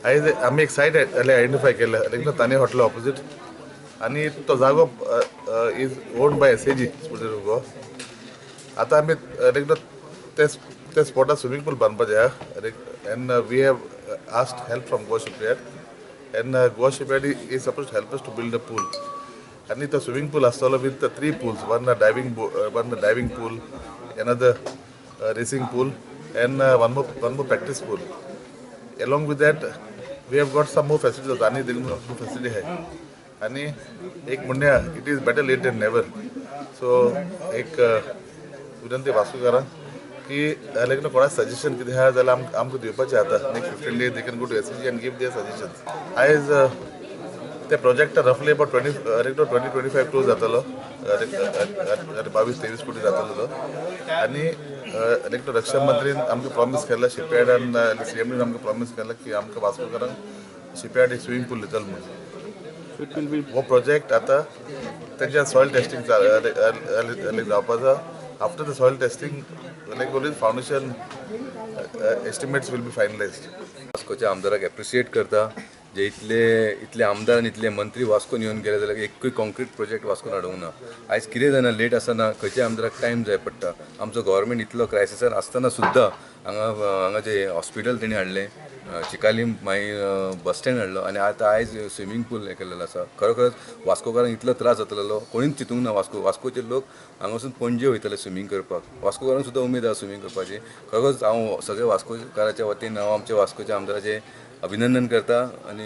आयज आमी एक सायट आयडेंटिफाय केल्या लायक तानी हॉटेल ऑपोजीट आनी तो जागो is owned by SAG, Sports Goa. आतां आमी लायक ते स्पॉटार स्विमींग पूल बांदपाचें आहा and we have asked help from Goa Shipyard and Goa Shipyard is suppose help us to build a pool. आनी तो स्विमींग पूल आसतलो with three pools, one diving pool, another racing pool and one more practice pool. Along with that, we have got some more facilities. आनी facility आहे. आनी एक म्हणया, it is better late than never. So एक विनंती वास्कोकारांक की लायक कोणाक suggestion कितें आहा जाल्यार आमकां दिवपाचें. आतां next 15 days they can go to SAG and give their suggestions. आयज ते प्रोजेक्ट रफली अबाउट 20, 20-25 crore जातलो, 22-23 कोटी जातलो तो. आनी लायक रक्षा मंत्रीन आमकां प्रॉमीस केला, शिपयार्डान सीएमडीन आमकां प्रॉमीस केला की आमकां वास्कोकारांक शिपयार्ड एक स्विमींग पूल दितलो म्हणून. हो प्रोजेक्ट आतां तेंच्या सॉयल टेस्टिंग जावपाचो. After the soil testing, like only foundation estimates will be finalized. वास्कोच्या आमदाराक एप्रिशिएट करता, जे इतले इतले आमदार आनी इतले मंत्री वास्कोन येवन गेले जाल्यार एकूय कॉन्क्रीट प्रोजेक्ट वास्कोन हाडूंक ना. आयज कितें जायना, लेट आसतना खंयच्याय आमदाराक टायम जाय पडटा. आमचो गव्हर्मेंट इतलो क्रायसिसान आसतना सुद्दां हांगा जे हॉस्पिटल तेणी हाडलें चिकालीम, मागीर बस स्टँड हाडलो आनी आतां आयज स्विमींग पूल हें केल्लेलो आसा. खरोखरच वास्कोकारांक इतलो त्रास जातलो कोणीच चिंतूंक ना. वास्कोचे लोक हांगासून पणजे वयताले स्विमींग करपाक. वास्कोकारांक सुद्दां उमेद आसा स्विमींग करपाची. खरोखरच हांव सगळे वास्कोकाराच्या वतीन हांव आमच्या वास्कोच्या आमदाराचें अभिनंदन करता आनी